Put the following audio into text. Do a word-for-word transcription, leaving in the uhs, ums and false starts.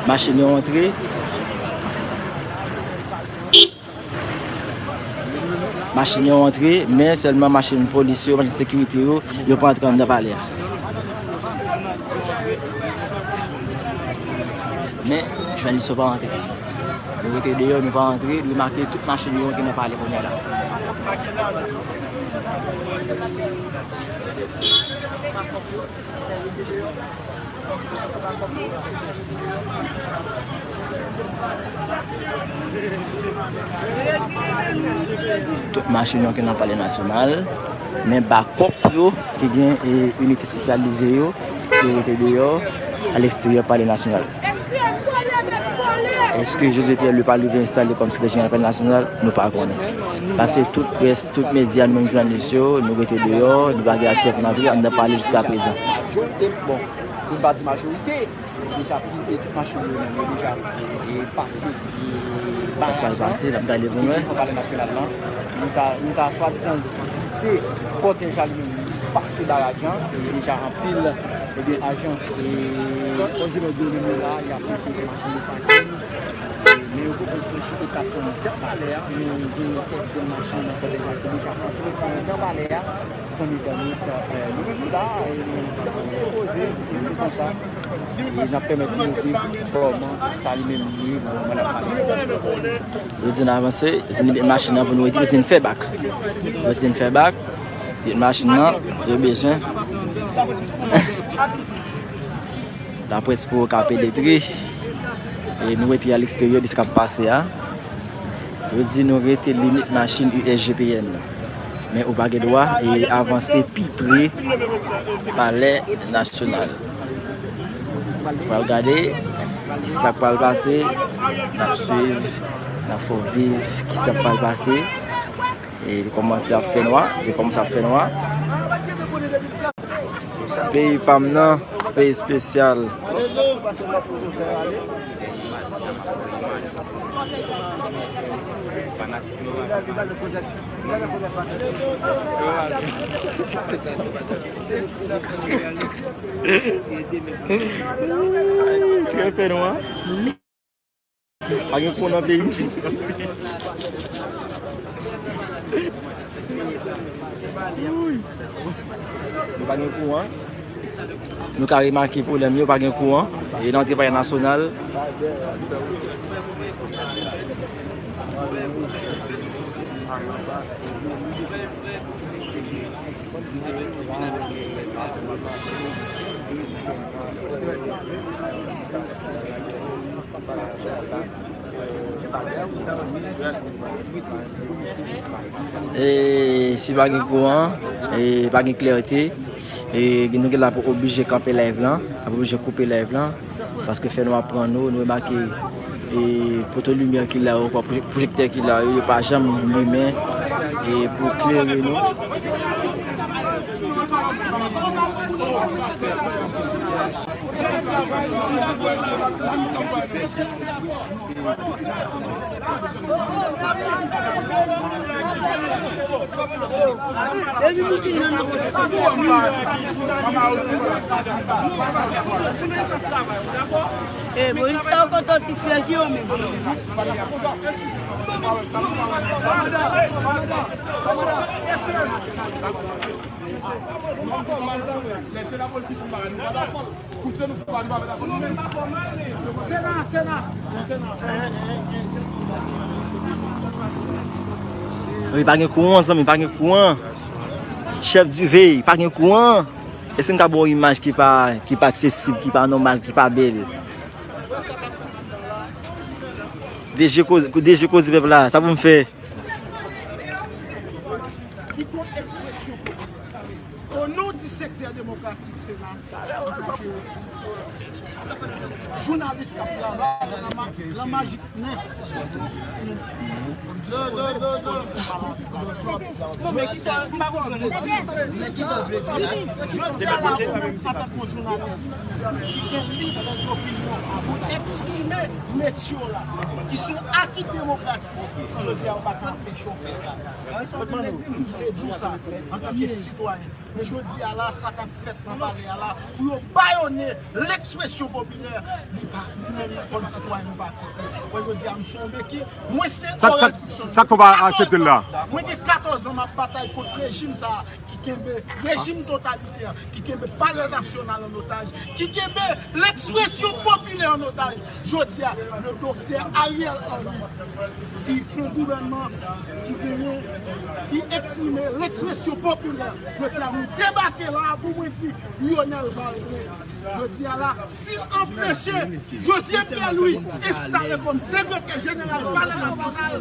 Machin yo antre. Machin yo antre, men sèlman machin polis yo, machin sekirite yo, yo pa antre anndan palè a. Men, jounalis yo pa antre. Nou rete deyò, nou pa antre, nou make tout machin yo antre nan palè kounye a la. Tout machin yo ki nan Palè Nasyonal, men bakòp yo ki gen, e, inite espesyalize yo, yo rete deyò, aleksteryè Palè Nasyonal. Èske José Pierre Louis pa rive enstale kòm sekretè jeneral Palè Nasyonal? Nou pa konnen. Paske tout près, tout medya, nou menm jounalis yo, nou rete deyò, nou pa gen aksè pou n antre anndan palè jiska prezan. Majorite, bon, pou n pa di majorite, yo deja pile tout machin yo menm, yo deja, e, pase, e, sa k pral pase, n ap gade pou n wè. Palè Nasyonal lan, nou ka, nou ka swadizan kite kòtèj la li menm li pase baraj lan, e deja anpil, ebyen, ajan, e, fòs de lòd yo menm yo la, y ap eseye fè machin yo pase. Men yo poko franchi etap anndan palè a, men gen kèk grenn machin nan kòtèj la ki deja rantre anndan palè a. Zanmi entènot, e, nou menm nou la, e, nou poze, e, nou konsa. E n ap pèmèt nou viv kòman sa li menm li ye nan moman n ap pale. Yo di n avanse, yo di n met machin nan pou nou, yo di n fè bak. Yo di n fè bak, met machin nan, yo bezwen. Laprès poko ka penetre. E nou rete aleksteryè de sa k ap pase a. Yo di nou rete limit machin U S G P N. Men ou pa gen dwa e avanse pi pre Palè Nasyonal. Pral gade sa k pral pase. N ap swiv, n ap fè w viv ki sa k pral pase. E li kòmanse ap fè nwa, li kòmanse ap fè nwa. Peyi pa m nan, peyi espesyal. Trè fè nwa. Pa gen kouran nan peyi. Ui. Nou pa gen kouran. Nou ka remake pwoblèm yo, pa gen kouran. E nan antre Palè Nasyonal. E si pa gen kouran, e pa gen klète, e nou gen la pou oblije kanpe live lan, ap oblije koupe live lan, paske fè nwa pran nou, nou remake, e poto limyè ki la yo, pwojè-, pwojektè ki la yo, yo pa janm limen, e pou klere nou. E, Moyiz sa yo kontan sispèk yo menm. Wi, pa gen kouran, zanmi, pa gen kouran. Chèf di vey, pa gen kouran. Èske m ka ba w imaj ki pa, ki pa aksesib, ki pa nòmal, ki pa bèl? D G koze, D G koze pèp la, sa pou m fè? Ki kont ekspresyon politik. O non di sektè demokratik Sena, antanke jounalis k ap travay nan ma-, nan majik nèf, nou dispoze disponib pou pale avèk la près. Non, men ki sa, m pa konprann. Men ki sa w vle di la? Jodi a la, ou menm, antanke yon jounalis ki gen libè dopinyon, pou eksprime Mete yo la, ki se yon aki demokratik, jodi a yo pa ka anpeche w fè travay. M vle di w sa, antanke sitwayen. Men jodi a la, sa k ap fèt nan palè a la, pou yo bayonnen lekspresyon popilè, li pa, li menm kòm sitwayen, nou pa aksepte. Mwen jodi a, m se yon beki, mwen se Sa, sa, Orel Dixon. Sa k fè w pa aksepte l la? Mwen gen katòz an, m ap batay kont rejim sa a, ki kenbe rejim totalitè, ki kenbe palè nasyonal an otaj, ki kenbe lekspresyon popilè an otaj. Jodi a, le doktè Ariel Henry, ki fè yon gouvènman ki genyen, ki eksprime lekspresyon popilè. Jodi a, nou debake la pou mwen di Lionel Valbrun. Jodi a la, si l anpeche Josué Pierre Louis enstale kòm sekretè jeneral palè nasyonal,